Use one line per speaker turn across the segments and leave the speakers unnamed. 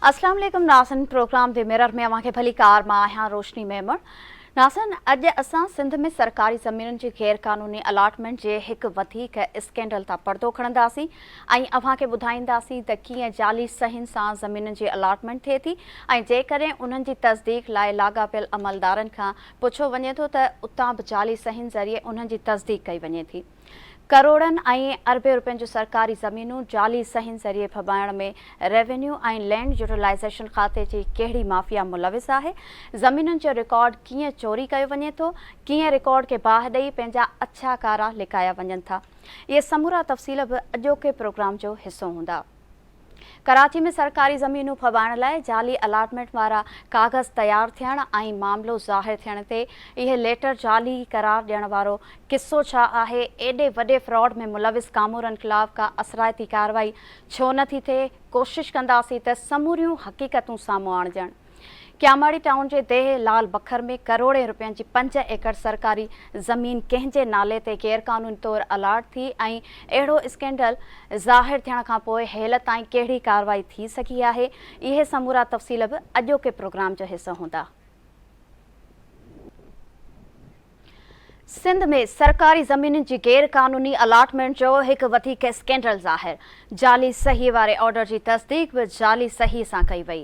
اسلام عليڪم ناظرين پروگرام the mirror ۾ اوهان کي ڀليڪار مان آهيان روشني ميمڻ ناظرين اڄ اسان سنڌ ۾ سرڪاري زمينن جي غير قانوني الاٽمينٽ جي هڪ وڌيڪ اسڪينڊل تان پردو کڻنداسين ۽ اوهان کي ٻڌائينداسين ته ڪيئن جعلي صحين سان زمينن جي الاٽمينٽ ٿئي ٿي ۽ جيڪڏهن انهن جي تصديق لاء لاڳاپيل عملدارن کان پڇيو وڃي ٿو ته اتان به جعلي صحين ذريعي انهن جي تصديق ڪئي وڃي ٿي. ڪروڙن ۽ اربين روپين جون سرڪاري زمينون جعلي صحين ذريعي ڦٻائڻ ۾ ريونيو ۽ لينڊ يوٽيلائيزيشن کاتي جي ڪهڙي مافيا ملوث آهي؟ زمينن جو رڪارڊ ڪيئن چوري ڪيو وڃي ٿو؟ ڪيئن رڪارڊ کي باهه ڏئي پنهنجا اڇا ڪارا لڪايا وڃن ٿا؟ اهي سمورا تفصيل به اڄوڪي پروگرام جو حصو هوندا. ڪراچي ۾ سرڪاري زمينون ڦٻائڻ لاء جعلي الاٽمينٽ وارا ڪاغذ تيار ٿيڻ ۽ معاملو ظاهر ٿيڻ تي اهي ليٽر جعلي قرار ڏيڻ وارو قصو ڇا آهي؟ ايڏي وڏي فراڊ ۾ ملوث ڪامورن خلاف ڪا اثرائتي ڪارروائي ڇو نه ٿي ٿئي؟ ڪوشش ڪنداسين ته سموريون حقيقتون سامهون آڻجن. ڪياماڙي ٽائون جي ديهه لال بکر ۾ ڪروڙين رپين جي پنج ايڪڙ سرڪاري زمين ڪنهن جي نالي تي غيرقانوني طور الاٽ ٿي ۽ اهڙو اسڪينڊل ظاهر ٿيڻ کانپوء هيل تائين ڪهڙي ڪارروائي ٿي سگهي آهي اهي سمورا تفصيل به اڄوڪي پروگرام جو حصو هوندا. سنڌ ۾ سرڪاري زمينن جي غير قانوني الاٽمينٽ جو هڪ وڌيڪ اسڪينڊل ظاهر، جعلي صحيح واري آرڊر جي تصديق به جعلي صحيح سان ڪئي وئي،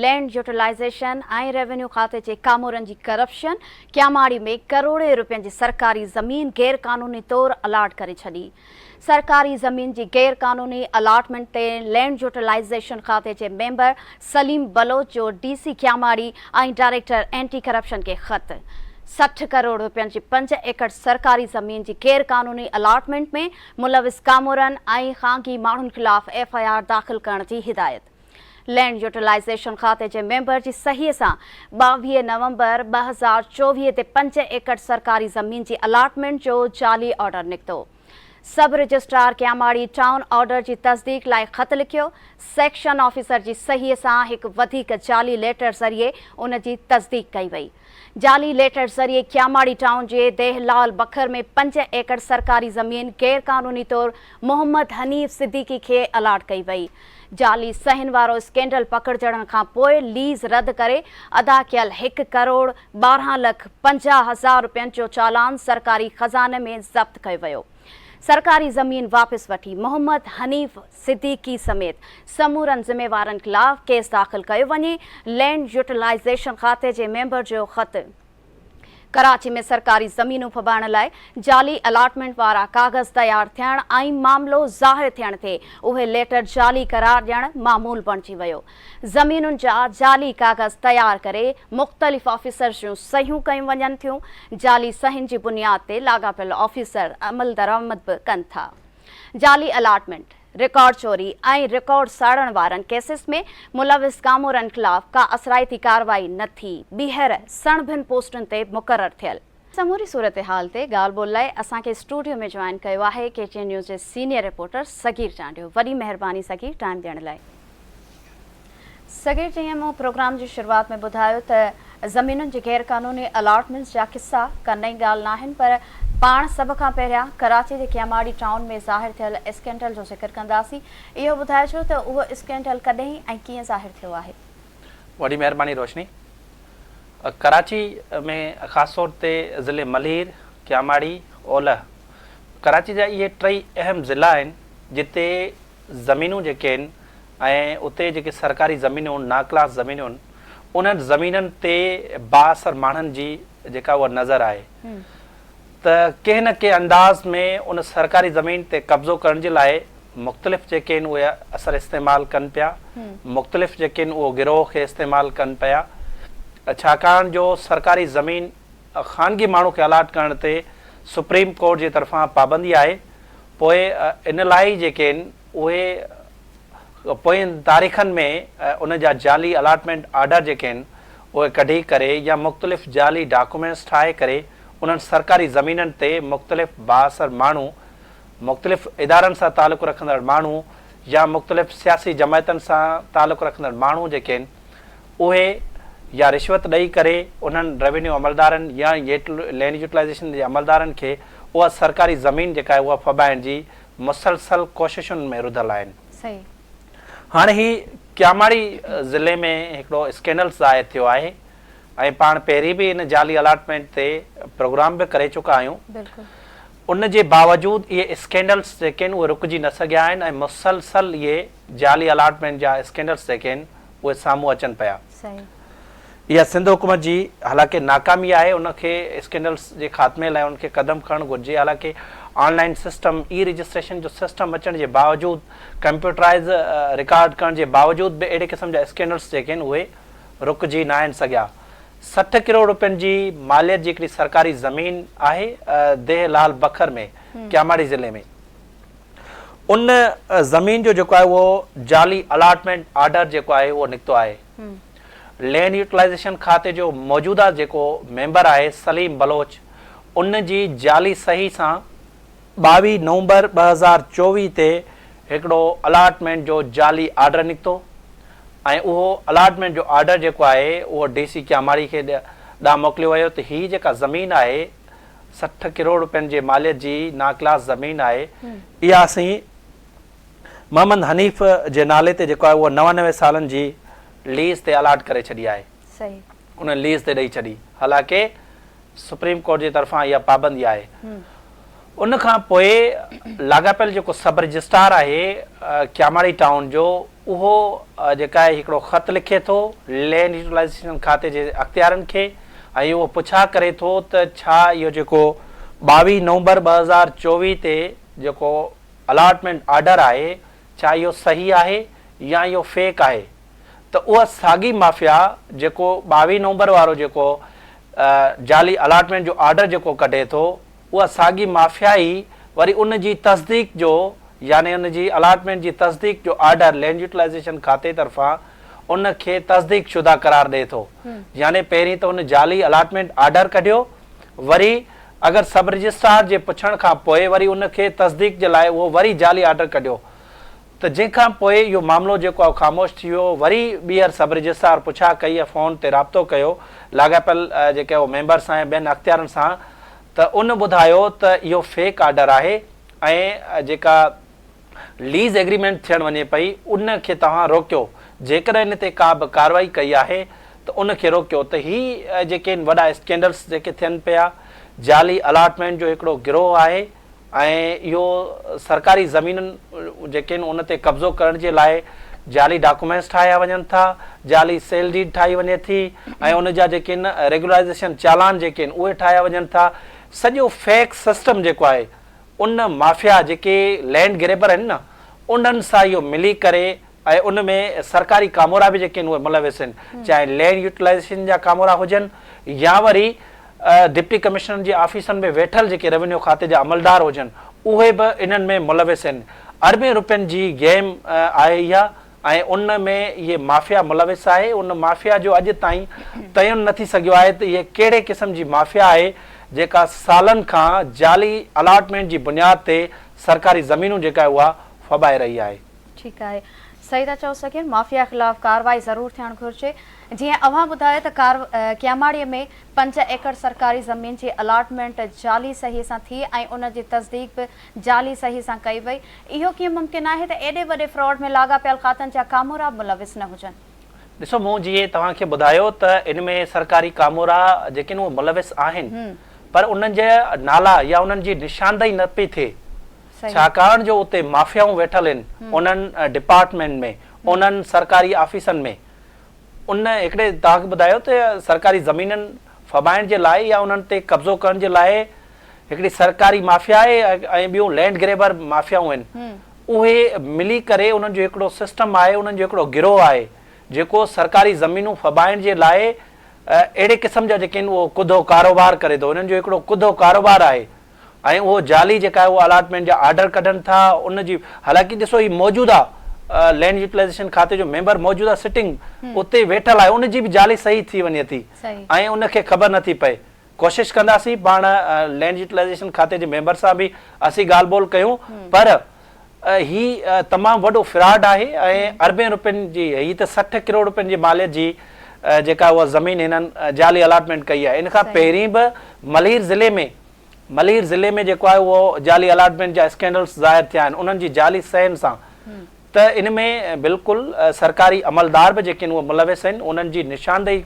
لينڊ يوٽيلائيزيشن ۽ ريونيو کاتي جي ڪامورن جي ڪرپشن، ڪياماڙي ۾ ڪروڙين روپين جي سرڪاري زمين غير قانوني طور الاٽ ڪري ڇڏي. سرڪاري زمين جي غير قانوني الاٽمينٽ تي لينڊ يوٽيلائيزيشن کاتي جي ميمبر سليم بلوچ جو D C Keamari ۽ director anti corruption کي خط، 60 ڪروڙ روپين جي پنج ايڪڙ سرڪاري زمين جي غير قانوني الاٽمينٽ ۾ ملوث ڪامورن ۽ خانگي ماڻهن خلاف ايف I R داخل ڪرڻ جي هدايت. لينڊ يوٽيلائيزيشن کاتي جي ميمبر جي صحيح سان 22 نومبر 2024 تي پنج ايڪڙ سرڪاري زمين جي الاٽمينٽ جو جعلي آرڊر نڪتو. Sub registrar Keamari town order جي تصديق لاء خط لکيو، سيڪشن آفيسر جي صحيح سان هڪ وڌيڪ جعلي ليٽر ذريعي ان جي تصديق ڪئي وئي. جعلي ليٽر ذريعي ڪياماڙي ٽائون جي ديهه لال بکر ۾ پنج ايڪڙ سرڪاري زمين غير قانوني طور محمد حنيف صديقي کي الاٽ ڪئي وئي. جعلي صحين وارو اسڪينڊل پڪڙجڻ کان پوء ليز رد ڪري ادا ڪيل هڪ ڪروڙ 12 لک 50 هزار رپين جو چالان سرڪاري خزاني ۾ ضبط ڪيو ويو. سرڪاري زمين واپس وٺي محمد حنيف صديقي سميت سمورن ذميوارن خلاف ڪيس داخل ڪيو وڃي، لينڊ يوٽيلائيزيشن کاتي جي ميمبر جو خط. ڪراچي ۾ سرڪاري زمينون ڦٻائڻ لاء جعلي الاٽمينٽ وارا ڪاغذ تيار ٿيڻ ۽ معاملو ظاهر ٿيڻ تي اهي ليٽر جعلي قرار ڏيڻ معمول بڻجي ويو. زمينن جا جعلي ڪاغذ تيار ڪري مختلف آفيسرز جون صحيحون ڪيون وڃن ٿيون، جعلي صحيحن جي بنياد تي لاڳاپيل آفيسر عملدرآمد به ڪن ٿا. جعلي الاٽمينٽ، رڪارڊ چوري ۽ رڪارڊ ساڙڻ وارن ڪيسز ۾ ملوث ڪامورن خلاف ڪا اثرائتي ڪارروائي نه ٿي، ٻيهر سڻڀين پوسٽن تي مقرر ٿيل. سموري صورتحال تي ڳالهه ٻولهه لاء اسان کي اسٽوڊيو ۾ جوائن ڪيو آهي ڪي ٽي اين نيوز جي سينيئر رپورٽر صغير چانڊيو وڏي مهرباني صغير ٽائيم ڏيڻ لاء. صغير جيئن مون پروگرام جي شروعات ۾ ٻڌايو ته زمينن جي غير قانوني الاٽمينٽس جا قصا ڪا نئين ڳالهه ناهن پر پاڻ سڀ کان پهريان ڪراچي جي ڪياماڙي ٽائون ۾ ظاهر ٿيل اسڪينڊل جو ذڪر ڪنداسين اهو ٻڌائجو ته اهو اسڪينڊل ڪڏهن ۽ ڪيئن ظاهر ٿيو آهي.
وڏي مهرباني روشني. ڪراچي ۾ خاص طور تي ضلعي ملير، ڪياماڙي، اولهه ڪراچي جا اهي ٽئي اهم ضلعا آهن جتي زمينون جيڪي آهن ۽ اتي جيڪي سرڪاري زمينون ناڪلاس زمينون انهن زمينن تي بااثر ماڻهن جي جيڪا اها نظر آهي ته ڪنهن نه ڪنهن انداز ۾ ان سرڪاري زمين تي قبضو ڪرڻ جي لاء مختلف جيڪي آهن اهي اثر استعمال ڪن پيا مختلف جيڪي آهن اهو گروهه کي استعمال ڪن پيا ڇاڪاڻ جو سرڪاري زمين خانگي ماڻهو کي الاٽ ڪرڻ تي سپريم ڪورٽ جي طرفان پابندي آهي پوء ان لاء ئي جيڪي آهن اهي پوين تاريخن ۾ ان جا جعلي الاٽمينٽ آرڊر جيڪي آهن اهي ڪڍي ڪري يا مختلف جعلي ڊاڪومينٽس ٺاهي ڪري انهن سرڪاري زمينن تي مختلف بااثر ماڻهو مختلف ادارن سان تعلق رکندڙ ماڻهو يا مختلف سياسي جماعتن سان تعلق رکندڙ ماڻهو جيڪي آهن اهي يا رشوت ڏئي ڪري انهن روينيو عملدارن يا لينڊ يوٽيلائيزيشن جي عملدارن کي اها سرڪاري زمين جيڪا آهي اها ڦٻائڻ جي مسلسل ڪوششن ۾ رڌل آهن.
صحيح.
هاڻي هي ڪياماڙي ضلعي ۾ هڪڙو اسڪينڊل ظاهر ٿيو آهي ۽ پاڻ پهرين به ان جعلي الاٽمينٽ تي پروگرام به ڪري چڪا آهيون ان جي باوجود اهي اسڪينڊلس جيڪي آهن اهي رڪجي نه سگهيا آهن ۽ مسلسل اهي جعلي الاٽمينٽ جا اسڪينڊلس جيڪي آهن اهي سامهون اچن پيا. اها سنڌ حڪومت جي حالانڪه ناڪامي آهي ان کي اسڪينڊلس جي خاتمي لاء ان کي قدم کڻڻ گهرجي حالانڪه آن لائين سسٽم اي رجسٽريشن جو سسٽم اچڻ جي باوجود ڪمپيوٽرائز رڪارڊ ڪرڻ جي باوجود به اهڙي قسم جا اسڪينڊلس جيڪي آهن اهي رڪجي ناهن سگهيا 60 ڪروڙ روپين جي ماليت جي هڪڙي سرڪاري زمين آهي ديهه لال بکر ۾ ڪياماڙي ضلعي ۾ ان زمين جو جيڪو آهي اهو جعلي الاٽمينٽ آرڊر جيڪو آهي اهو نڪتو آهي. لينڊ يوٽيلائيزيشن کاتي جو موجوده جيڪو ميمبر آهي سليم بلوچ ان جي جعلي صحيح سان 22 نومبر 2024 تي هڪڙو الاٽمينٽ جو جعلي آرڊر نڪتو ۽ اهو الاٽمينٽ جو آرڊر جيڪو آهي اهو ڊي سي ڪياماڙي کي ڏانهن موڪليو ويو ته هي جيڪا زمين آهي 60 ڪروڙ روپين جي ماليت جي ناڪلاس زمين آهي، اها اسين محمد حنيف جي نالي تي جيڪو آهي اهو 99 سالن جي ليز تي الاٽ ڪري ڇڏي آهي، ان ليز تي ڏئي ڇڏي، حالانڪه سپريم ڪورٽ جي طرفان اها پابندي آهي. ان کان پوء لاڳاپيل جيڪو سب رجسٽرار آهي ڪياماڙي ٽائون جو اهو جيڪا آهي هڪڙو خط لکي ٿو لينڊ يوٽيلائيزيشن کاتي جي اختيارين کي ۽ اهو پڇا ڪري ٿو ته ڇا اهو جيڪو 22 نومبر 2024 تي جيڪو الاٽمينٽ آرڊر آهي ڇا اهو صحيح آهي يا اهو فيڪ آهي ته اها ساڳي مافيا جيڪو 22 نومبر وارو جيڪو جعلي الاٽمينٽ جو آرڊر جيڪو ڪڍي ٿو اها ساڳي مافيا ئي وري ان جي تصديق جو يعني ان جي الاٽمينٽ جي تصديق جو آرڊر لينڊ يوٽيلائيزيشن کاتي طرفان ان کي تصديق شده قرار ڏئي ٿو يعني پهرين ته ان جعلي الاٽمينٽ آرڊر ڪڍيو وري اگر سب رجسٽرار جي پڇڻ کان پوء وري ان کي تصديق جي لاء اهو وري جعلي آرڊر ڪڍيو ته جنهن کان پوء اهو معاملو جيڪو آهي خاموش ٿي ويو وري ٻيهر سب رجسٽرار پڇا ڪئي ۽ فون تي رابطو ڪيو لاڳاپيل جيڪي اهو ميمبر سان ۽ ٻين اختيارن سان ته ان ٻڌايو ته اهو فيڪ آرڊر آهي ۽ جيڪا ليز ايگريمينٽ ٿيڻ وڃي پئي ان کي توهان روڪيو جيڪڏهن ان تي ڪا به ڪارروائي ڪئي آهي ته ان کي روڪيو ته هي جيڪي آهن وڏا اسڪينڊلس جيڪي ٿين پيا جعلي الاٽمينٽ جو هڪڙو گروهه آهي ۽ اهو سرڪاري زمينن جيڪي آهن ان تي قبضو ڪرڻ جي لاء جعلي ڊاڪومينٽس ٺاهيا وڃن ٿا جعلي سيل ڊيڊ ٺاهي وڃي ٿي ۽ ان جا جيڪي آهن ريگولرائيزيشن چالان جيڪي آهن اهي ٺاهيا وڃن ٿا سڄو فيڪ سسٽم جيڪو آهي ان مافيا جيڪي لينڊ گريبر آهن نه انهن سان اهو ملي ڪري ۽ ان ۾ سرڪاري ڪامورا به جيڪي آهن اهي ملوث آهن چاهي لينڊ يوٽيلائيزيشن جا ڪامورا هجن يا وري ڊپٽي ڪمشنرن جي آفيسن ۾ ويٺل جيڪي روينيو کاتي جا عملدار هجن اهي به انهن ۾ ملوث آهن اربين روپين جي گيم آهي اها ۽ ان ۾ اهي مافيا ملوث آهي ان مافيا جو اڄ تائين تعين نه ٿي سگهيو آهي ته اهي ڪهڙي قسم جي مافيا آهي جيڪا سالن کان جعلي الاٽمينٽ جي بنياد تي سرڪاري زمينون جيڪا آهي اها ڦٻائي رهي آهي.
ٺيڪ آهي صحيح ٿا چئو سگهين مافيا خلاف ڪارروائي ضرور ٿيڻ گهرجي جيئن اوهان ٻڌايو ته ڪار ڪياماڙي ۾ 5 ايڪڙ سرڪاري زمين جي الاٽمينٽ جعلي صحيح سان ٿي ۽ ان جي تصديق به جعلي صحيح سان ڪئي وئي اهو ڪيئن ممڪن آهي ته ايڏي وڏي فراڊ ۾ لاڳاپيل کاتن جا ڪامورا به ملوث نه هجن.
ڏسو مون جيئن توهان کي ٻڌايو ته ان ۾ سرڪاري ڪامورا جيڪي آهن اهي ملوث آهن پر انهن جا نالا يا انهن جي نشاندهي نه پئي ٿئي ڇاڪاڻ جو اتي مافيائون ويٺل آهن انهن ڊپارٽمينٽ ۾ انهن سرڪاري آفيسن ۾ ان هڪڙي توهان کي ٻڌايو ته سرڪاري زمينن ڦٻائڻ جي لاء يا انهن تي قبضو ڪرڻ جي لاء هڪڙي سرڪاري مافيا آهي ۽ ٻيون لينڊ گريبر مافيائون آهن اهي ملي ڪري انهن جو هڪڙو سسٽم آهي انهن جو هڪڙو گروهه آهي جيڪو سرڪاري زمينون ڦٻائڻ جي لاء اهڙي قسم جا جيڪي آهن اهو ڪڌو ڪاروبار ڪري ٿو انهن جو هڪڙو ڪڌو ڪاروبار آهي ۽ اهو جعلي جيڪا آهي اهو الاٽمينٽ جا آرڊر ڪڍن ٿا ان جي حالانڪه ڏسو هي موجوده لينڊ يوٽيلائيزيشن کاتي جو ميمبر موجوده سٽنگ اتي ويٺل آهي ان جي به جعلي صحيح ٿي وڃي ٿي ۽ ان کي خبر نٿي پئي ڪوشش ڪنداسين پاڻ لينڊ يوٽيلائيزيشن کاتي جي ميمبر سان به اسين ڳالهه ٻولهه ڪيون پر هي تمام وڏو فراڊ آهي ۽ اربين روپين جي هي ته 60 ڪروڙ روپين جي ماليت جي جيڪا اها زمين هنن جعلي الاٽمينٽ ڪئي آهي ان کان پهرين به ملير ضلعي ۾ ملير ضلعي ۾ جيڪو آهي اهو جعلي الاٽمينٽ جا اسڪينڊلز ظاهر ٿيا آهن انهن جي جعلي صحين سان. ته ان ۾ بلڪل سرڪاري عملدار به جيڪي آهن اهي ملوث آهن انهن جي نشاندهي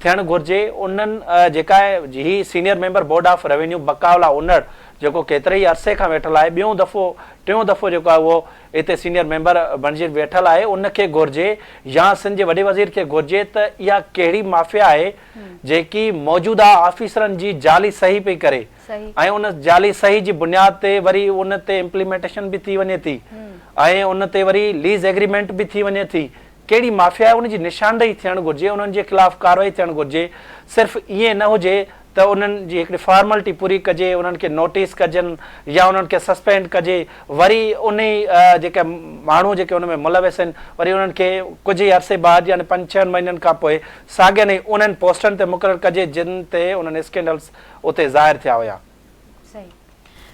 ٿيڻ گهرجي انهن جيڪا هي senior member board of revenue Baqaullah Unar جيڪو ڪيتري ئي عرصي کان ويٺل آهي ٻيون دفعو ٽيون دفعو جيڪو آهي اهو اتي سينيئر ميمبر بڻجي ويٺل آهي ان کي گهرجي يا سنڌ جي وڏي وزير کي گهرجي ته اها ڪهڙي مافيا آهي جيڪي موجوده آفيسرن جي جعلي صحيح پئي ڪري ۽ ان جعلي صحيح جي بنياد تي وري ان تي امپليمينٽيشن به ٿي وڃي ٿي ۽ ان تي وري ليز ايگريمينٽ به ٿي وڃي ٿي ڪهڙي مافيا آهي ان جي نشاندهي ٿيڻ گهرجي انهن جي خلاف ڪارروائي ٿيڻ گهرجي صرف ائين نه هجي ته انهن جي هڪڙي فارملٽي پوري ڪجي انهن کي نوٽيس ڪجن يا انهن کي سسپينڊ ڪجي وري انهي جيڪي ماڻهو جيڪي ان ۾ ملوث آهن وري انهن کي ڪجهه ئي عرصي بعد يعني پنج ڇهن مهينن کان پوء ساڳين ئي انهن پوسٽن تي مقرر ڪجي جن تي انهن اسڪينڊلز اتي ظاهر ٿيا هيا.
صحيح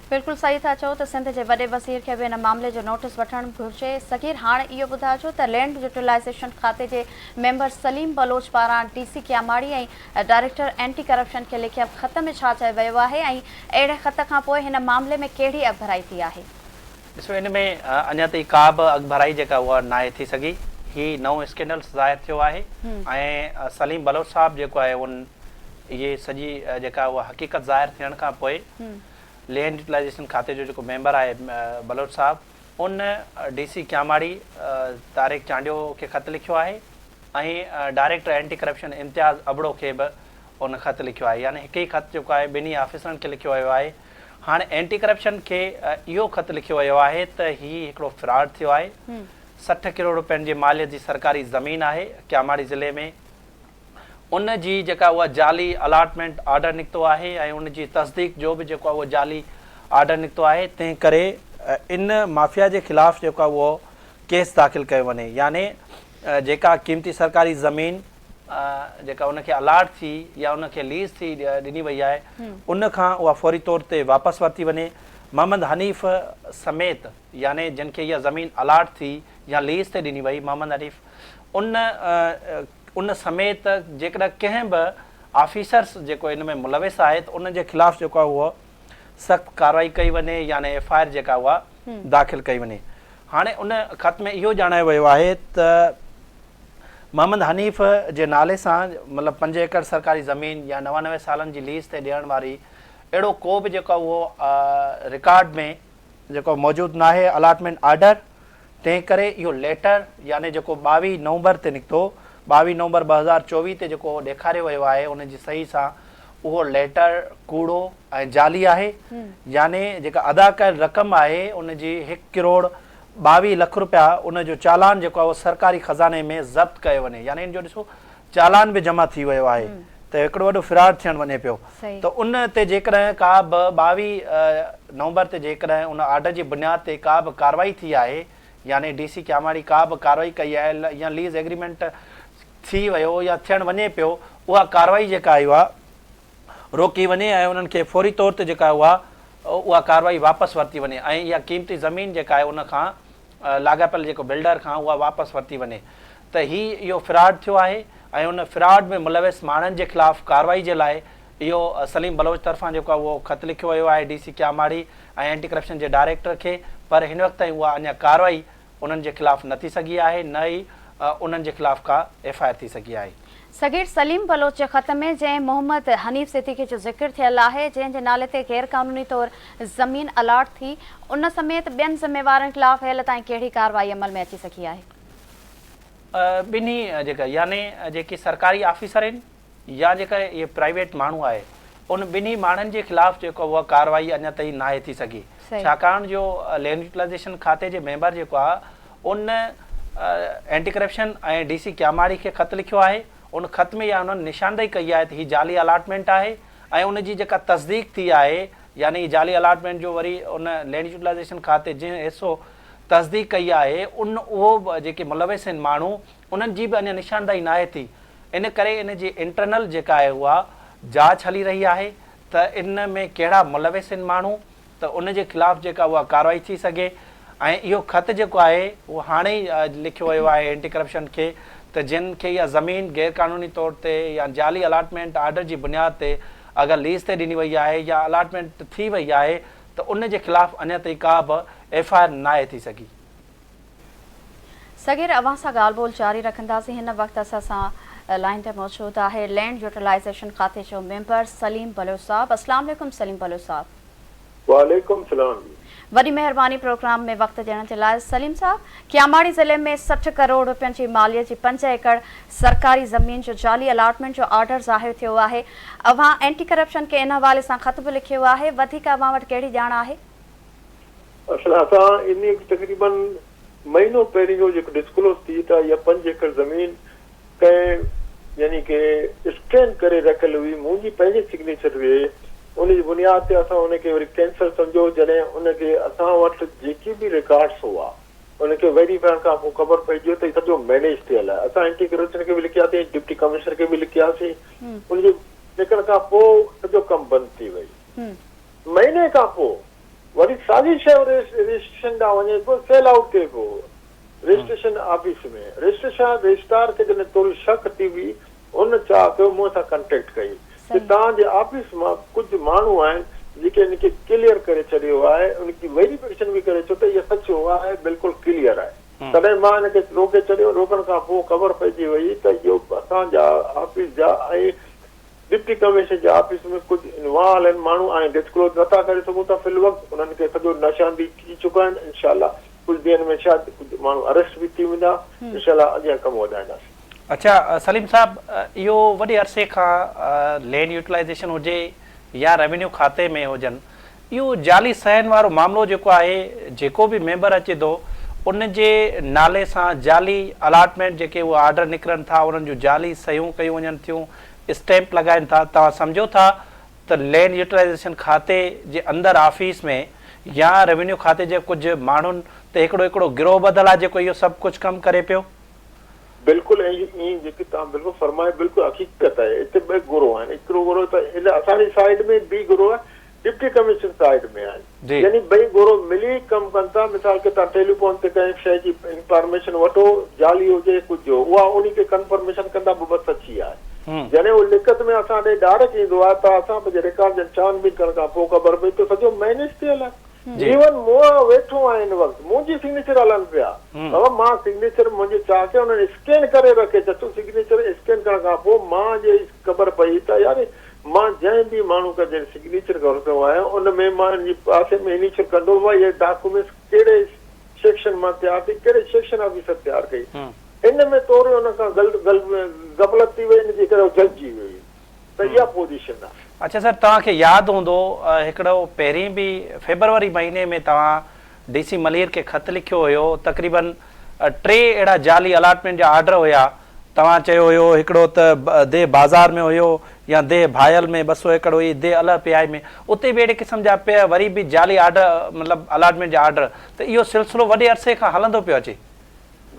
بلڪل صحيح ٿا چئو ته سنڌ جي وڏي وزير کي به ان معاملي جو نوٽيس وٺڻ گهرجي. صغير هاڻ اهو ٻڌائجو ته لينڊ يوٽيلائيزيشن کاتي جي ميمبر سليم بلوچ پاران D C Keamari ۽ director anti corruption کي لکيل خط ۾ ڇا چيو ويو آهي ۽ اهڙي خط کان پوء هن معاملي ۾ ڪهڙي اڳڀرائي ٿي آهي؟
ڏسو ان ۾ اڃا تائين ڪا به اڳڀرائي جيڪا اها ناهي ٿي سگهي. هي نئون اسڪينڊلس ظاهر ٿيو آهي ۽ سليم بلوچ صاحب جيڪو آهي ان اهي سڄي جيڪا اها حقيقت ظاهر ٿيڻ کان پوء لينڊ يوٽيلائيزيشن کاتي جو جيڪو ميمبر آهي بلوچ صاحب ان ڊي سي ڪياماڙي طارق چانڊيو کي خط لکيو آهي ۽ director anti corruption Imtiaz Abro کي به ان خط لکيو آهي يعني هڪ ئي خط جيڪو آهي ٻنهي آفيسرن کي لکيو ويو آهي هاڻي اينٽي ڪرپشن کي اهو خط لکيو ويو آهي ته هي هڪڙو فراڊ ٿيو آهي 60 ڪروڙ روپين جي ماليت جي سرڪاري زمين آهي ڪياماڙي ضلعي ۾ ان جي جيڪا اها جعلي الاٽمينٽ آرڊر نڪتو آهي ۽ ان جي تصديق جو به جيڪو آهي اهو جعلي آرڊر نڪتو آهي تنهن ڪري ان مافيا جي خلاف جيڪو آهي اهو ڪيس داخل ڪيو وڃي يعني جيڪا قيمتي سرڪاري زمين جيڪا ان کي الاٽ ٿي يا ان کي ليز ٿي ڏني وئي آهي ان کان اها فوري طور تي واپس ورتي وڃي محمد حنيف سميت يعني جن کي اها زمين الاٽ ٿي يا ليز تي ڏني وئي محمد حنيف ان ان سميت جيڪڏهن ڪنهن به آفيسرس جيڪو ان ۾ ملوث آهي ته ان جي خلاف جيڪو آهي اهو سخت ڪارروائي ڪئي وڃي يعني ايف I R جيڪا اها داخل ڪئي وڃي. هاڻي ان خط ۾ اهو ڄاڻايو ويو آهي ته محمد حنيف جي نالي سان مطلب پنج ايڪڙ سرڪاري زمين يا 99 سالن جي ليز تي ڏيڻ واري اهڙو ڪو به جيڪو آهي اهو رڪارڊ ۾ جيڪو موجود ناهي الاٽمينٽ آرڊر تنهن ڪري اهو ليٽر يعني جيڪو 22 نومبر تي نڪتو 22 نومبر 2024 تي جيڪو ڏيکاريو ويو آهي ان جي صحيح سان اهو ليٽر ڪوڙو ۽ جعلي آهي يعني جيڪا ادا ڪيل رقم آهي ان جي هڪ ڪروڙ 22 لک روپيا ان جو چالان جيڪو آهي اهو سرڪاري خزاني ۾ ضبط ڪيو وڃي يعني ان جو ڏسو چالان به جمع ٿي ويو آهي ته هڪڙو وڏو فراڊ ٿيڻ وڃي پيو ته ان تي جيڪڏهن ڪا به 22 نومبر تي جيڪڏهن ان آرڊر جي بنياد تي ڪا به ڪارروائي ٿي آهي يعني ڊي سي ڪياماڙي ڪا به ڪارروائي ڪئي آهي يا ليز ايگريمينٽ ٿي ويو يا ٿيڻ وڃي پيو اها ڪارروائي جيڪا آهي اها روڪي وڃي ۽ انهن کي فوري طور تي جيڪا اها اها ڪارروائي واپس ورتي وڃي ۽ اها قيمتي زمين جيڪا آهي ان کان لاڳاپيل جيڪو بلڊر کان اها واپس ورتي وڃي ته هي اهو فراڊ ٿيو آهي ۽ ان فراڊ ۾ ملوث ماڻهن جي خلاف ڪارروائي جي لاء اهو سليم بلوچ طرفان جيڪو آهي اهو خط لکيو ويو آهي D C Keamari ۽ anti corruption جي ڊائريڪٽر کي پر هن وقت تائين اها اڃا ڪارروائي انهن جي خلاف نه ٿي سگهي آهي نه ئي انهن جي خلاف ڪا ايف I R ٿي سگهي آهي.
صغير سليم بلوچ جي خط ۾ جنهن محمد حنيف صديقي جو ذڪر ٿيل آهي، جنهن جي نالي تي غير قانوني طور زمين الاٽ ٿي، ان سميت ٻين ذميوارن خلاف هيل تائين ڪهڙي ڪارروائي عمل ۾ اچي سگهي آهي؟
ٻنهي جيڪا يعني جيڪي سرڪاري آفيسر آهن يا جيڪا اهي پرائيويٽ ماڻهو آهي ان ٻنهي ماڻهن جي خلاف جيڪو اها ڪارروائي اڃا تائين ناهي ٿي سگهي ڇاڪاڻ جو لينڊ يوٽيلائيزيشن کاتي جي ميمبر جيڪو آهي ان anti corruption ۽ D C Keamari کي خط لکيو آهي ان خط ۾ اها انهن نشاندهي ڪئي آهي ته هي جعلي الاٽمينٽ آهي ۽ ان جي جيڪا تصديق ٿي آهي يعني جعلي الاٽمينٽ جو وري ان لينڊ يوٽيلائيزيشن کاتي جنهن حصو تصديق ڪئي آهي ان اهو جيڪي ملوث آهن ماڻهو انهن جي به اڃا نشاندهي ناهي ٿي ان ڪري ان جي انٽرنل جيڪا آهي اها جاچ هلي رهي آهي ته ان ۾ ڪهڙا ملوث آهن ماڻهو ته ان جي خلاف جيڪا اها ڪارروائي ٿي سگهي ۽ اهو خط جيڪو آهي اهو هاڻي ئي لکيو ويو آهي اينٽي ڪرپشن کي ته جن کي اها زمين غير قانوني طور تي يا جعلي الاٽمينٽ آرڊر جي بنياد تي اگر ليز تي ڏني وئي آهي يا الاٽمينٽ ٿي وئي آهي ته ان جي خلاف اڃا تائين ڪا به ايف I R ناهي ٿي سگهي.
صغير اوهان سان ڳالهه ٻولهه جاري رکنداسين هن وقت اسان سان لائين تي موجود آهي لينڊ يوٽيلائيزيشن کاتي جو ميمبر سليم بلوچ صاحب اسلام عليڪم سليم بلوچ صاحب.
وعليڪم سلام جي.
وڏي مهرباني پروگرام ۾ وقت ڏيڻ جي لاء سليم صاحب ڪياماڙي ضلعي ۾ 60 ڪروڙ روپين جي ماليت جي پنج ايڪڙ سرڪاري زمين جو جعلي الاٽمينٽ جو آرڊر ظاهر ٿيو آهي اوهان اينٽي ڪرپشن کي ان حوالي سان خط به لکيو آهي وڌيڪ اوهان وٽ ڪهڙي ڄاڻ آهي؟
اصل اسان انهي تقريبن مهينو پهرين جو جيڪو ڊسڪلوز ٿي ته اها پنج ايڪڙ زمين ڪنهن يعني ڪي اسڪين ڪري رکيل هئي منهنجي پنهنجي سگنيچر هئي ان جي بنياد تي اسان ان کي وري ڪينسل سمجهيو جڏهن ان کي اسان وٽ جيڪي به رڪارڊس هئا ان کي ويريفائي کان پوء خبر پئجي ويو ته هي سڄو مينيج ٿيل آهي اسان اينٽي ڪرپشن کي به لکياسين ڊپٽي ڪمشنر کي به لکياسين ان جي لکڻ کان پوء سڄو ڪم بند ٿي وئي مهيني کان پوء وري ساڳي شيء رجسٽريشن ڏانهن وڃي پيو سيل آئوٽ ٿئي پيو رجسٽريشن آفيس ۾ رجسٽريشن رجسٽرار کي جڏهن ٿوري شڪ ٿي هئي ان ڇا ڪيو مون سان ڪنٽيڪٽ ڪئي ته توهان جي آفيس مان ڪجهه ماڻهو آهن جيڪي ان کي ڪليئر ڪري ڇڏيو آهي ان جي ويريفڪيشن به ڪري ڇو ته اهو سچ آهي بلڪل ڪليئر آهي تڏهن مان ان کي روڪي ڇڏيو روڪڻ کان پوء خبر پئجي وئي ته اهو اسان جا آفيس جا ۽ ڊپٽي ڪمشنر جي آفيس ۾ ڪجهه انوالو آهن ماڻهو ۽ ڊسڪلوز نٿا ڪري سگهون ٿا في الوقت انهن کي سڄو نشاندهي ٿي چڪا آهن انشاء الله ڪجهه ڏينهن ۾ شايد ڪجهه ماڻهو اريسٽ به ٿي ويندا انشاء الله اڳيان ڪم وڌائينداسين.
اڇا سليم صاحب اهو وڏي عرصي کان لينڊ يوٽيلائيزيشن هجي يا روينيو کاتي ۾ هجن اهو جعلي صحين وارو معاملو جيڪو آهي جيڪو به ميمبر اچي ٿو ان جي نالي سان جعلي الاٽمينٽ جيڪي اهي آرڊر نڪرن ٿا انهن جون جعلي صحيحون ڪيون وڃن ٿيون اسٽيمپ لڳائين ٿا توهان سمجهو ٿا ته لينڊ يوٽيلائيزيشن کاتي جي اندر آفيس ۾ يا روينيو کاتي جي ڪجهه ماڻهن تي هڪڙو هڪڙو گروهه ٻڌل آهي جيڪو اهو سڀ ڪجهه ڪم ڪري پيو.
بلڪل ائين جيڪي توهان بلڪل فرمايو بلڪل حقيقت آهي هتي ٻه گروهه آهن هڪڙو گروهه ته هن اسان جي سائيڊ ۾ ٻي گروهه ڊپٽي ڪمشنر سائيڊ ۾ آهن يعني ٻئي گروهه ملي ڪم ڪن ٿا مثال ڪي توهان ٽيليفون تي ڪنهن شيء جي انفارميشن وٺو جعلي هجي ڪجهه اها انهي کي ڪنفرميشن ڪندا به بس سچي آهي جڏهن اهو لکت ۾ اسان ڏي ڊائريڪٽ ايندو آهي ته اسان پنهنجي رڪارڊ جن ڇان بين ڪرڻ کان پوء خبر پئي ته سڄو مينيج ٿيل آهي ايون مون ويٺو آهيان هن وقت منهنجي سگنيچر هلن پيا بابا مان سگنيچر منهنجي ڇا کي انهن اسڪين ڪري رکي چچو سگنيچر اسڪين ڪرڻ کان پوء مان جي خبر پئي ته يار مان جنهن به ماڻهو کان جڏهن سگنيچر ورتو آهي ان ۾ مان ان جي پاسي ۾ انيشل ڪندو هئس اهي ڊاڪومينٽس ڪهڙي سيڪشن مان تيار ٿي ڪهڙي سيڪشن آفيسر تيار ڪئي ان ۾ توري ان کان غفلت ٿي وئي ان جي ڪري هو جهلجي وئي ته اها پوزيشن آهي.
اڇا سر توهان کي ياد هوندو هڪڙو پهرين به فيبروري مهيني ۾ توهان ڊي سي ملير کي خط لکيو هيو تقريبن ٽي اهڙا جعلي الاٽمينٽ جا آرڊر هيا توهان چيو هيو هڪڙو ته ديهه بازار ۾ هيو يا ديهه ڀايل ۾ 200 ايڪڙ هئي ديهه الهه پيائي ۾ اتي به اهڙي قسم جا پيا وري به جعلي آرڊر مطلب الاٽمينٽ جا آرڊر ته اهو سلسلو وڏي عرصي کان هلندو پيو اچي.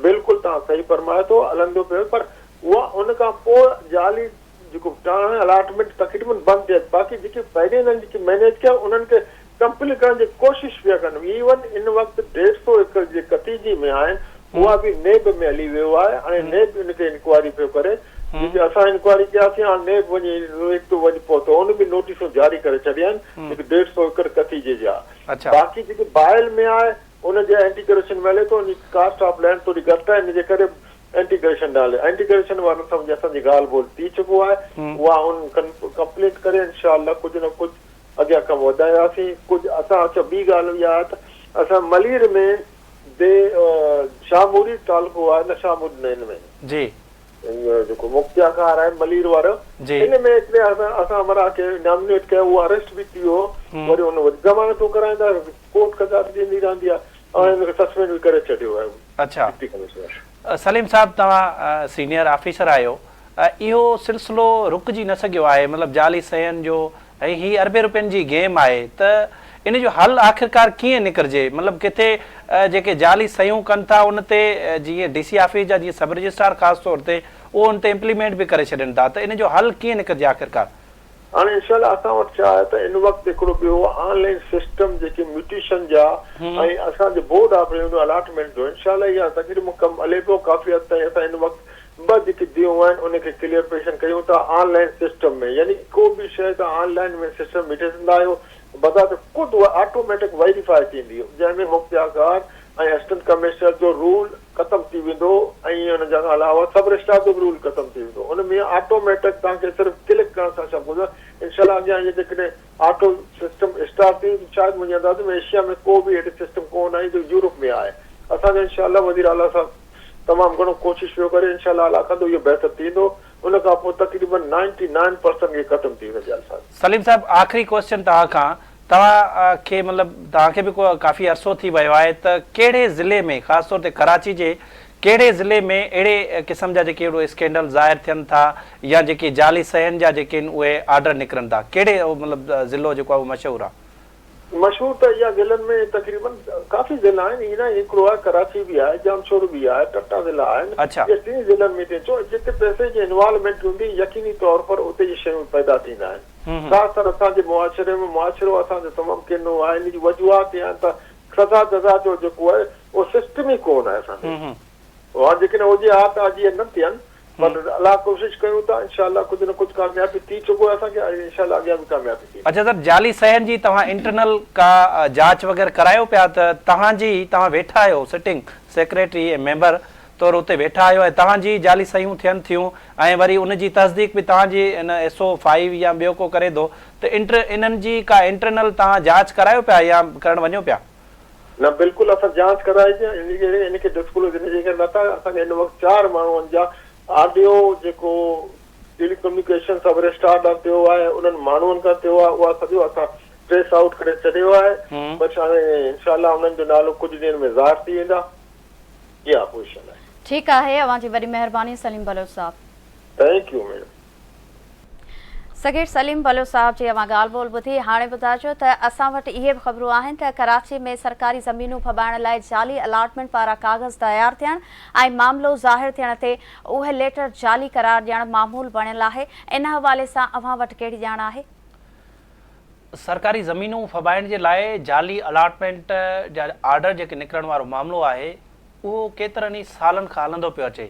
بلڪل توهان صحيح فرمايو ٿو هلندو پيو پر اها ان کان پوء جعلي جيڪو ٽاڻ الاٽمينٽ تقريبن بند ٿيل باقي جيڪي پهرين هنن جيڪي مينيج ڪيا انهن کي ڪمپليٽ ڪرڻ جي ڪوشش پيا ڪن ايون ان وقت ڏيڍ سو ايڪڙ جي ڪتيجي ۾ آهن اها به نيب ۾ هلي ويو آهي هاڻي نيب ان تي انڪوائري پيو ڪري جيڪي اسان انڪوائري ڪياسين هاڻي نيب وڃي هڪ وڃي پهتو ان به نوٽيسون جاري ڪري ڇڏيا آهن جيڪي ڏيڍ سو ايڪڙ ڪتيجي جا باقي جيڪي بائل ۾ آهي ان جي اينٽي ڪرپشن ۾ هلي ٿو ان جي ڪاسٽ آف لينڊ ٿوري گهٽ آهي ان جي ڪري اينٽي ڪرپشن ڏانهن اينٽي ڪرپشن وارن سان اسان جي ڳالهه ٻولهه ٿي چڪو آهي اها ان ڪمپلينٽ ڪري انشاء الله ڪجهه نه ڪجهه اڳيان ڪم وڌائينداسين ڪجهه اسان اڇا ٻي ڳالهه اها آهي ته اسان ملير ۾ the Shah مريد تعلقو آهي نه شاهه مريد نه ان ۾
جي
جيڪو مختيارڪار آهي ملير وارو ان ۾ هڪڙي اسان اسان همراهه کي نامينيٽ ڪيو اهو اريسٽ به ٿي ويو وري ان وري ضمانتون ڪرائيندا ڪورٽ ڪچهري ڏيندي رهندي آهي ۽ ان کي سسپينڊ به ڪري ڇڏيو آهي
اڇا ڊپٽي ڪمشنر. سليم صاحب توهان سينيئر آفيسر آهيو اهو سلسلو رڪجي نه سگهيو آهي مطلب جعلي صحيحن جو ۽ هي اربين روپين جي گيم آهي ته ان جو حل آخرڪار ڪيئن نڪرجي مطلب ڪٿي جيڪي جعلي صحيحون ڪن ٿا ان تي جيئن ڊي سي آفيس جا جيئن سب رجسٽرار خاص طور تي اهو ان تي امپليمينٽ به ڪري ڇڏين ٿا ته ان جو حل ڪيئن نڪرجي آخرڪار.
هاڻي انشاء الله اسان وٽ ڇا آهي ته ان وقت هڪڙو ٻيو آن لائين سسٽم جيڪي ميوٽيشن جا ۽ اسان جي بورڊ آف ريونيو الاٽمينٽ جو انشاء الله اها تقريبن ڪم هلي پيو ڪافي حد تائين اسان هن وقت ٻه جيڪي ديون آهن ان کي ڪليئر پيشن ڪيون ٿا آن لائين سسٽم ۾ يعني ڪو به شيء توهان آن لائين ۾ سسٽم ۾ ڏسندا آهيو بذات خود اها آٽوميٽڪ ويريفائي ٿيندي جنهن ۾ مختيارڪار ۽ اسسٽنٽ ڪمشنر جو رول. ختم ٿي ويندو ۽ ان جا علاوه سب رجسٽرار جو به رول ختم ٿي ويندو ان ۾ آٽوميٽڪ توهان کي صرف ڪلڪ ڪرڻ سان سڀ ڪجهه انشاء الله اڳيان اهي جيڪڏهن آٽو سسٽم اسٽارٽ ٿي ويندو شايد منهنجي اندازي ۾ ايشيا ۾ ڪو به اهڙي سسٽم ڪو نه آهي جو يورپ ۾ آهي اسان جو انشاء الله وزير اعليٰ صاحب تمام گهڻو ڪوشش پيو ڪري انشاء الله الله ڪندو اهو بهتر ٿيندو ان کان پوء تقريبن نائنٽي نائن پرسنٽ اهي ختم ٿي ويندا جعلسازي.
سليم صاحب آخري ڪوئسچن توهان کان توهان کي مطلب توهان کي به ڪافي عرصو ٿي ويو آهي ته ڪهڙي ضلعي ۾ خاص طور تي ڪراچي جي ڪهڙي ضلعي ۾ اهڙي قسم جا جيڪي اهڙو اسڪينڊل ظاهر ٿين ٿا يا جيڪي جعلي صحيحن جا جيڪي آهن اهي آرڊر نڪرن ٿا ڪهڙي مطلب ضلعو جيڪو آهي اهو مشهور آهي.
مشهور ته اها ضلعن ۾ تقريبن ڪافي ضلعا آهن ائين ناهي هڪڙو آهي ڪراچي به آهي ڄامشورو به آهي ٽه ضلعا آهن اهي ٽنهي ضلعن ۾ ٿئي ٿو جتي پئسي جي انوالومينٽ هوندي يقيني طور پر اتي اهي شيون پيدا ٿيندا آهن. خاص طرح اسان جي معاشري ۾ معاشرو اسان جو تمام ڪنو آهي ان جي وجوهات اها آهن ته سزا جزا جو جيڪو آهي اهو سسٽم ئي ڪونه آهي اسان ڏي اها جيڪڏهن هجي ها ته اڄ اهي نه ٿين پر الله ڪوشش ڪيون ٿا انشاء الله ڪجهه نه ڪجهه ڪاميابي ٿي چڪو آهي اسان کي ۽ انشاء الله اڳيان به ڪاميابي ٿيندي.
اڇا سر جعلي صحيحن جي توهان انٽرنل ڪا جاچ وغيره ڪرايو پيا ته توهان جي توهان ويٺا آهيو سٽنگ سيڪريٽري ۽ ميمبر طور اتي ويٺا آهيو ۽ توهان جي جعلي صحيحون ٿين ٿيون ۽ وري ان جي تصديق به توهان جي ان ايس او فائيو يا ٻيو ڪو ڪري ٿو ته انٽر انهن جي ڪا انٽرنل توهان جاچ ڪرايو پيا يا ڪرڻ وڃو پيا؟
نه بلڪل اسان جاچ ڪرائي جي ان جي ان کي ڊسڪلوز ان جي ڪري نه ٿا اسان کي هن وقت چار ماڻهن جا آڊيو جيڪو ٽيلي ڪميونيڪيشن سب رجسٽرار ڏانهن ٿيو آهي انهن ماڻهن کان ٿيو آهي اها سڄو اسان ٽريس آئوٽ ڪري ڇڏيو آهي بس هاڻي انشاء الله انهن جو نالو ڪجهه ڏينهن ۾ ظاهر ٿي ويندا. اها پوزيشن آهي.
ٺيڪ آهي اوهان جي وڏي مهرباني سليم بلوچ صاحب.
Thank you madam.
Sagheer Saleem Baloch صاحب جي اوهان ڳالهه ٻولهه ٻڌي هاڻي ٻڌائجو ته اسان وٽ اهي به خبرون آهن ته ڪراچي ۾ سرڪاري زمينون ڦٻائڻ لاء جعلي الاٽمينٽ وارا ڪاغذ تيار ٿيڻ ۽ معاملو ظاهر ٿيڻ تي اهي ليٽر جعلي قرار ڏيڻ معمول بڻيل آهي ان حوالي سان اوهان وٽ ڪهڙي ڄاڻ آهي؟
سرڪاري زمينون ڦٻائڻ جي لاء جعلي الاٽمينٽ جا آرڊر جيڪي نڪرڻ وارو معاملو آهي اهو ڪيترن ئي سالن کان هلندو پيو اچي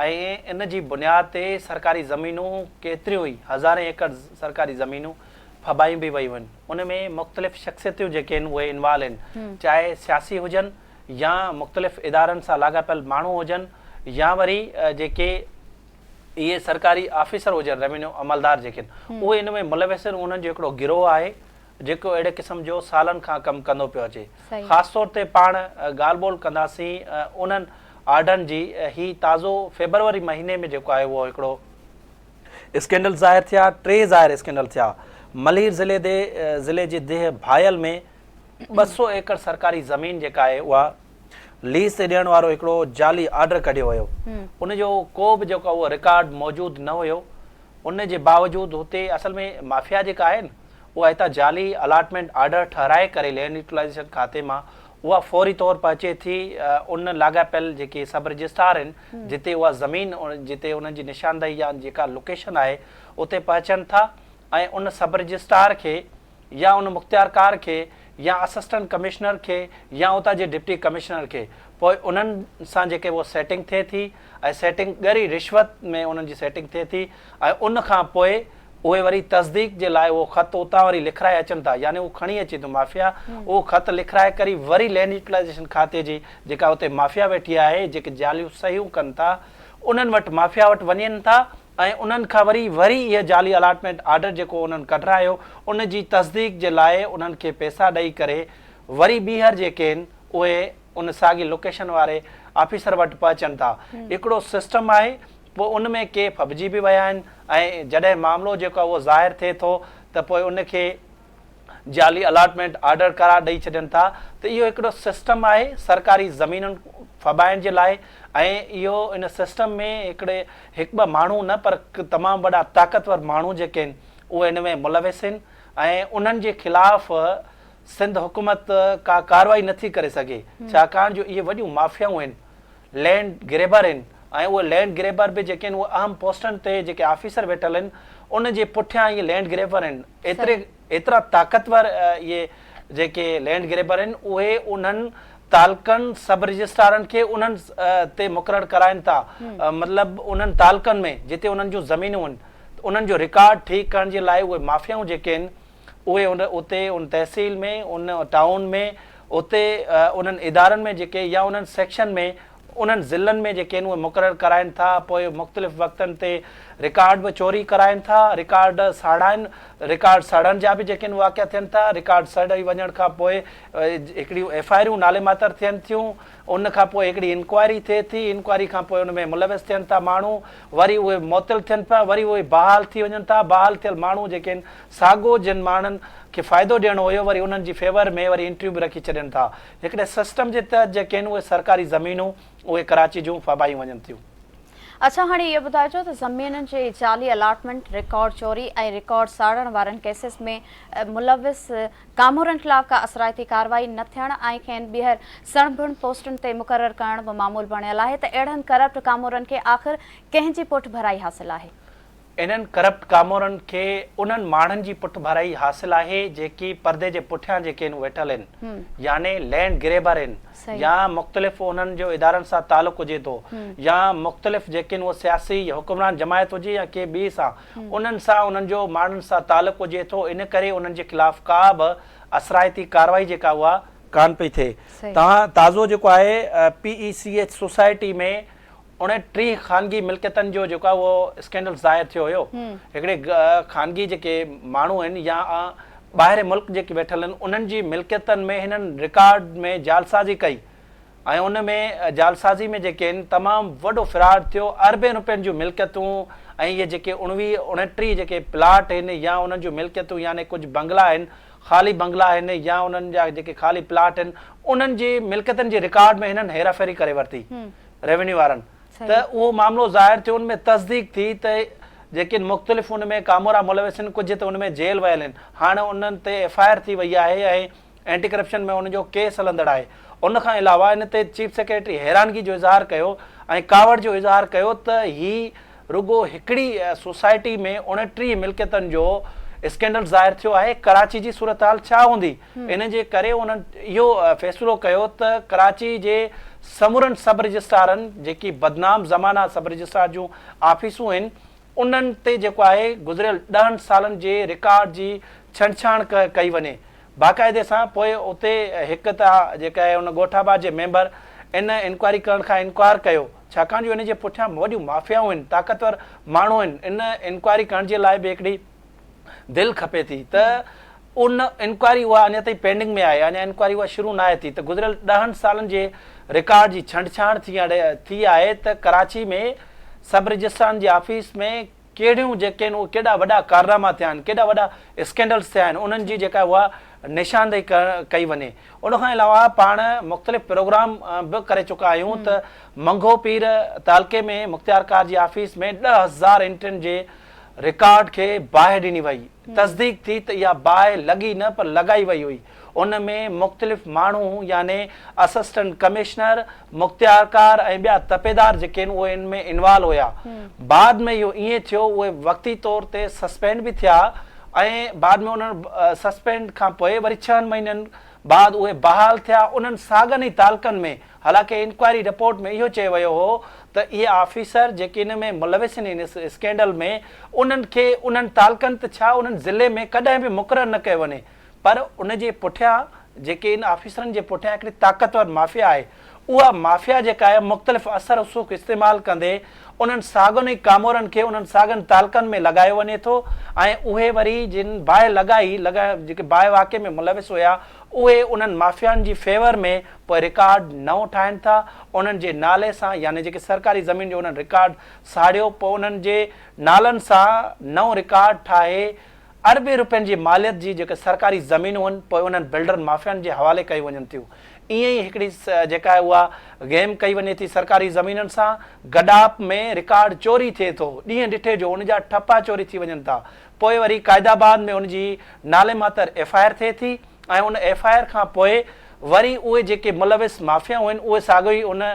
۽ ان جي بنياد تي سرڪاري زمينون ڪيتريون ئي هزارين ايڪڙ سرڪاري زمينون ڦٻايون به ويون آهن ان ۾ مختلف شخصيتون جيڪي آهن اهي انوالو آهن چاهي سياسي هجن يا مختلف ادارن سان لاڳاپيل ماڻهو هجن يا وري جيڪي اهي سرڪاري آفيسر هجن ريونيو عملدار جيڪي آهن اهي ان ۾ ملوث آهن انهن جو هڪڙو گروهه آهي جيڪو اهڙي قسم جو سالن کان ڪم ڪندو پيو اچي خاص طور تي پاڻ ڳالهه ٻولهه ڪنداسين انهن آرڊرن جي هي تازو فيبروري مهيني ۾ جيڪو آهي اهو هڪڙو اسڪينڊل ظاهر ٿيا ٽي ظاهر اسڪينڊل ٿيا ملير ضلعي the ضلعي جي ديهه ڀايل ۾ 200 ايڪڙ سرڪاري زمين جيڪا آهي اها ليز تي ڏيڻ وارو هڪڙو جعلي آرڊر ڪڍيو ويو ان جو ڪو به جيڪو اهو رڪارڊ موجود نه هيو ان جي باوجود هتي اصل ۾ مافيا جيڪا آهي نه اها هتان جعلي الاٽمينٽ آرڊر ٺهرائي ڪري لينڊ يوٽيلائيزيشن کاتي مان اها فوري طور پهچي ٿي ان لاڳاپيل جيڪي سب رجسٽرار آهن جتي اها زمين جتي انهن جي نشاندهي يا جيڪا لوڪيشن آهي اتي پهچن ٿا ۽ ان سب رجسٽرار کي يا ان مختيارڪار کي يا اسسٽنٽ ڪمشنر کي يا اتان جي ڊپٽي ڪمشنر کي پوء انهن سان جيڪي اهو سيٽنگ ٿئي ٿي ۽ سيٽنگ ڳري رشوت ۾ انهن جي سيٽنگ ٿئي ٿي ۽ ان کان پوء اهي وري تصديق جي لاء اهو خط اتان وري لکرائي اچن ٿا يعني اهو کڻي اچي ٿو مافيا اهو خط لکرائي ڪري وري لينڊ يوٽيلائيزيشن کاتي جي جيڪا اتي مافيا ويٺي آهي جيڪي جعليون صحيحون ڪن ٿا انهن وٽ مافيا وٽ وڃن ٿا ۽ انهن کان وري وري اهي جعلي الاٽمينٽ آرڊر جيڪو انهن ڪڍرايو ان جي تصديق جي لاء انهن کي پئسا ڏئي ڪري وري ٻيهر جيڪي آهن اهي ان ساڳي لوڪيشن واري آفيسر وٽ پهچن ٿا هڪڙو سسٽم آهي پوء ان ۾ ڪي ڦٻجي به ويا آهن ۽ جڏهن معاملو جيڪو آهي اهو ظاهر ٿئي ٿو ته پوء ان کي جعلي الاٽمينٽ آرڊر قرار ڏئي ڇڏين ٿا ته اهو هڪڙو سسٽم آهي سرڪاري زمينن ڦٻائڻ جي لاء ۽ اهو ان سسٽم ۾ هڪڙي هڪ ٻه ماڻهو نه پر تمام وڏا طاقتور ماڻهو جيڪي آهن اهي ان ۾ ملوث آهن ۽ انهن جي خلاف سنڌ حڪومت ڪا ڪارروائي نٿي ڪري سگهي ڇاڪاڻ جو اهي وڏيون مافيائون آهن لينڊ گريبر آهن ۽ اهي لينڊ گريبر به جيڪي آهن اهي اهم پوسٽن تي جيڪي آفيسر ويٺل آهن ان جي پٺيان اهي لينڊ گريبر آهن ايتري ايترا طاقتور اهي جيڪي لينڊ گريبر آهن اهي انهن تعلقن سب رجسٽرارن کي انهن تي مقرر ڪرائن ٿا مطلب انهن تعلقن ۾ جتي انهن جون زمينون آهن انهن جو رڪارڊ ٺيڪ ڪرڻ جي لاء اهي مافيائون جيڪي آهن اهي ان اتي ان تحصيل ۾ ان ٽائون ۾ اتي انهن ادارن ۾ جيڪي يا انهن سيڪشن ۾ انهن ضلعن ۾ جيڪي آهن اهي مقرر ڪرائين ٿا پوء مختلف وقتن تي رڪارڊ به چوري ڪرائين ٿا رڪارڊ ساڙائن رڪارڊ سڙڻ جا به جيڪي آهن واقعا ٿين ٿا رڪارڊ سڙي وڃڻ کان پوء هڪڙيون ايف I آرون نالي ماتر ٿين ٿيون ان کان پوء هڪڙي انڪوائري ٿئي ٿي انڪوائري کان پوء ان ۾ ملوث ٿين ٿا ماڻهو وري اهي معطل ٿين پيا وري اهي بحال ٿي وڃن ٿا بحال ٿيل ماڻهو جيڪي آهن ساڳو جن ماڻهن کي فائدو ڏيڻو هيو وري انهن جي فيور ۾ وري انٽريو به رکي ڇڏين ٿا هڪڙي سسٽم جي تحت جيڪي آهن اهي سرڪاري زمينون اهي ڪراچي جون ڦٻايون وڃن ٿيون.
اڇا هاڻي اهو ٻڌائجو ته زمينن جي جعلي الاٽمينٽ، رڪارڊ چوري ۽ رڪارڊ ساڙڻ وارن ڪيسز ۾ ملوث ڪامورن خلاف ڪا اثرائتي ڪارروائي نه ٿيڻ ۽ کين ٻيهر سڻڀن پوسٽن تي مقرر ڪرڻ به معمول بڻيل آهي ته اهڙن ڪرپٽ ڪامورن کي آخر ڪنهن جي پٺڀرائي حاصل آهي؟
انهن ڪرپٽ ڪامورن کي انهن ماڻهن جي پٺڀرائي حاصل آهي جيڪي پردي جي پٺيان جيڪي آهن ويٺل آهن يعني لينڊ گريبر آهن يا مختلف انهن جو ادارن سان تعلق هجي ٿو يا مختلف جيڪي آهن اهي سياسي حڪمران جماعت هجي يا ڪنهن ٻي سان انهن سان انهن جو ماڻهن سان تعلق هجي ٿو ان ڪري انهن جي خلاف ڪا به اثرائتي ڪارروائي جيڪا اها ڪانه پئي ٿئي تان تازو جيڪو آهي P E C H society ۾ 29 خانگي ملڪيتن جو جيڪو آهي اهو اسڪينڊل ظاهر ٿيو هيو. هڪڙي خانگي جيڪي ماڻهو آهن يا ٻاهرين ملڪ جيڪي ويٺل آهن انهن جي ملڪيتن ۾ هنن رڪارڊ ۾ جعلسازي ڪئي ۽ ان ۾ جعلسازي ۾ جيڪي آهن تمام وڏو فراڊ ٿيو اربين روپين جون ملڪيتون ۽ اهي جيڪي اڻويهه اڻٽيهه جيڪي پلاٽ آهن يا انهن جون ملڪيتون يعني ڪجهه بنگلا آهن خالي بنگلا آهن يا انهن جا جيڪي خالي پلاٽ آهن انهن جي ملڪيتن جي رڪارڊ ۾ هنن هيراڦيري ڪري ورتي. ريونيو وارن ته اهو معاملو ظاهر ٿيو ان ۾ تصديق ٿي ته جيڪي مختلف ان ۾ ڪامورا ملوث آهن ڪجهه ته ان ۾ جيل ويل آهن هاڻ انهن تي ايف I R ٿي وئي آهي ۽ اينٽي ڪرپشن ۾ ان جو ڪيس هلندڙ آهي ان کان علاوه ان تي چيف سيڪريٽري حيرانگي جو اظهار ڪيو ۽ ڪاوڙ جو اظهار ڪيو ته هي رڳو هڪڙي سوسائٽي ۾ 29 ملڪيتن جو اسڪينڊل ظاهر ٿيو آهي ڪراچي جي صورتحال ڇا هوندي ان جي ڪري انهن اهو فيصلو ڪيو ته ڪراچي جي سمورن سب رجسٽرارن جيڪي بدنام زمانه سب رجسٽرار جون آفيسون آهن انهن تي جيڪو آهي گذريل ڏهن سالن جي رڪارڊ جي ڇنڊڇاڻ ڪئي وڃي باقاعدي سان پوء اتي هڪ ته جيڪا آهي ان ڳوٺ آباد جي ميمبر ان انڪوائري ڪرڻ کان انڪار ڪيو ڇاڪاڻ جو ان جي پٺيان وڏيون مافيائون آهن طاقتور ماڻهو آهن ان انڪوائري ڪرڻ جي لاء به هڪڙي دل کپي ٿي ته ان انڪوائري اها اڃا تائين پينڊنگ ۾ آهي اڃا انڪوائري اها شروع ناهي ٿي ته گذريل ڏهن سالن جي رڪارڊ جي ڇنڊڇاڻ ٿي آهي ته ڪراچي ۾ سب رجسٽرارن جي آفيس ۾ ڪهڙيون جيڪي آهن اهي ڪيڏا وڏا ڪارناما ٿيا آهن، ڪيڏا وڏا اسڪينڊلز ٿيا آهن، انهن جي جيڪا اها نشاندهي ڪئي وڃي. ان کان علاوه پاڻ مختلف پروگرام به ڪري چڪا آهيون ته منگهو پير تعلقي ۾ مختيارڪار جي آفيس ۾ 10,000 انٽرين جي رڪارڊ کي باهه ڏني وئي، تصديق ٿي ته اها باهه لڳي نه پر لڳائي وئي هئي، ان ۾ مختلف ماڻهو يعني اسسٽنٽ ڪمشنر، مختيارڪار ۽ ٻيا تپيدار جيڪي آهن اهي ان ۾ انوالو هيا. بعد ۾ اهو ائين ٿيو اهي وقتي طور تي سسپينڊ به ٿيا ۽ بعد ۾ انهن سسپينڊ کان پوء وري ڇهن مهينن بعد اهي بحال ٿيا انهن ساڳن ئي تعلقن ۾ حالانڪه انڪوائري رپورٽ ۾ اهو چيو ويو هو ته اهي آفيسر جيڪي ان ۾ ملوث آهن ان اسڪينڊل ۾ انهن کي انهن تعلقن ته ڇا انهن ضلعي ۾ ڪڏهن به مقرر نه ڪيو وڃي پر ان جي پٺيان جيڪي ان آفيسرن جي پٺيان هڪڙي طاقتور مافيا آهي اها مافيا جيڪا آهي مختلف اثر رسوخ استعمال ڪندي انهن ساڳن ئي ڪامورن کي انهن ساڳن تعلقن ۾ لڳايو وڃي ٿو ۽ اهي وري جن باهه لڳائي لڳائي جيڪي باهه واقعي ۾ ملوث هيا اهي انهن مافيائن جي فيور ۾ پوء رڪارڊ نئون ٺاهين ٿا انهن جي نالي سان يعني جيڪي سرڪاري زمين جو انهن رڪارڊ ساڙيو پوء انهن جي نالن سان نئون رڪارڊ ٺاهي اربين روپين جي ماليت جي جيڪي سرڪاري زمينون آهن پوء انهن بلڊرن مافيائن جي حوالي ڪيون وڃن ٿيون. ائين ئي هڪڙي جيڪا آهي اها گيم ڪئي وڃي ٿي سرڪاري زمينن سان گڏاپ ۾ رڪارڊ چوري ٿئي ٿو ڏينهن ڏٺي جو ان جا ٺپا چوري ٿي وڃن ٿا پوء وري قائد آباد ۾ ان جي نالي ماتر ايف I R ٿئي ٿي ۽ ان ايف I R کان پوء وري اهي جيڪي ملوث مافيائون آهن اهي ساڳيو ئي ان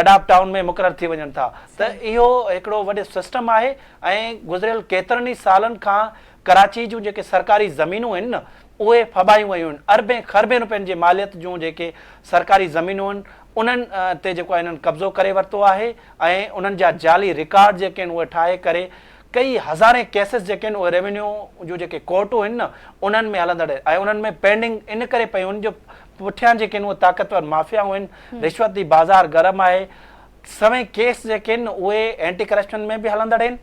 گڏاپ ٽائون ۾ مقرر ٿي وڃن ٿا ته اهو هڪڙو وڏو سسٽم آهي ۽ گذريل ڪيترن ئي سالن کان ڪراچي جون جيڪي سرڪاري زمينون آهن نه اهي ڦٻايون ويون آهن، اربين کربين روپين جي ماليت جون جيڪي سرڪاري زمينون آهن انهن تي جيڪو آهي انهن قبضو ڪري ورتو آهي ۽ انهن جا جعلي رڪارڊ جيڪي آهن اهي ٺاهي ڪري ڪئي هزارين ڪيسز جيڪي آهن اهي ريونيو جون جيڪي ڪورٽون آهن نه انهن ۾ هلندڙ ۽ انهن ۾ پينڊنگ ان ڪري پيون آهن جو پٺيان جيڪي آهن اهي طاقتور مافيائون آهن، رشوت جي بازار گرم آهي. سوين ڪيس جيڪي آهن اهي اينٽي ڪرپشن ۾ به هلندڙ آهن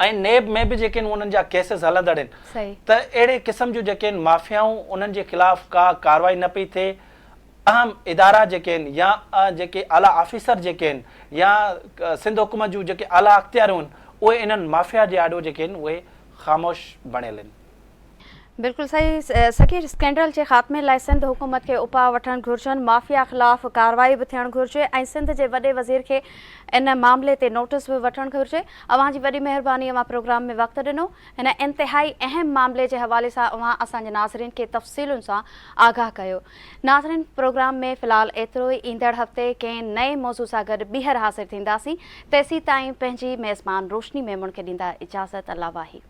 ۽ نيب ۾ به جيڪي آهن انهن جا ڪيسز هلندڙ آهن ته اهڙي قسم جون جيڪي آهن مافيائون انهن جي خلاف ڪا ڪارروائي نه پئي ٿئي اهم ادارا جيڪي آهن يا جيڪي اعليٰ آفيسر جيڪي آهن يا سنڌ حڪومت جون جيڪي اعليٰ اختياريون آهن اهي انهن مافيا جي آڏو جيڪي آهن اهي خاموش بڻيل آهن.
بلڪل صحيح سکير اسڪينڊل جي خاتمي لاء سنڌ حڪومت کي اپاء وٺڻ گهرجن، مافيا خلاف ڪارروائي به ٿيڻ گهرجي ۽ سنڌ جي وڏي وزير کي ان معاملي تي نوٽيس به وٺڻ گهرجي. اوهان جي وڏي مهرباني اوهان پروگرام ۾ وقت ڏنو. هن انتهائي اهم معاملي جي حوالي سان اوهان اسان جي ناظرين کي تفصيلن سان آگاهه ڪيو. ناظرين پروگرام ۾ في الحال ايترو ئي ايندڙ هفتي ڪنهن نئين موضوع سان گڏ ٻيهر حاضر ٿينداسين تيسيتائين پنهنجي ميزبان روشني ميمڻ کي ڏيندا اجازت الله واهي.